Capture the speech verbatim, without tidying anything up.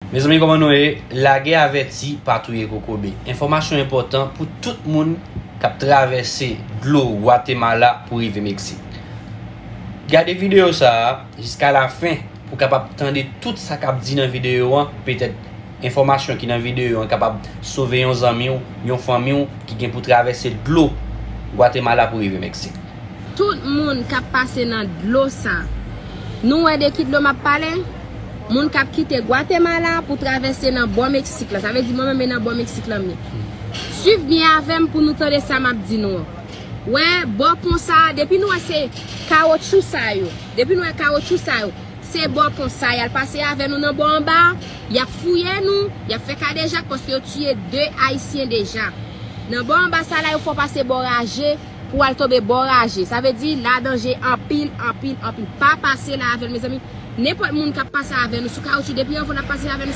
Mezanmi, kòman nou ye? Lage avèti, pa touye kokobe. Enfòmasyon enpòtan pou tout moun k ap travèse dlo Gwatemala pou rive Meksik. Gade videyo sa a jiska lafen pou w kapab tande tout sa k ap di nan videyo an. Petèt enfòmasyon ki nan videyo an kapab sove yon zanmi w, yon fanmi w ki gen pou travèse dlo Gwatemala pou rive Meksik. Tout moun k ap pase nan dlo sa, nou wè de ki dlo m ap pale? Moun k ap kite Gwatemala pou travèse nan bò Meksik la. Sa vle di mwen menm e nan bò Meksik la m ye. Swiv byen avè m pou nou tande sa m ap di nou an. Wè, bò pon sa a, depi nou wè se kawotchou sa yo, depi nou wè kawotchou sa yo, se bò pon sa y al pase avè nou nan bò anba a, y ap fouye nou, y ap fè kadejak paske yo tiye de Ayisyen deja. Nan bò anba sa la, yo fè w pase bò raje pou w al tonbe bò raje. Sa vle di, la danje anpil, anpil, anpil. Pa pase la avè l, mezanmi. Nenpòt moun k ap pase avè nou sou kawotchou, depi yo wè n ap pase avè nou,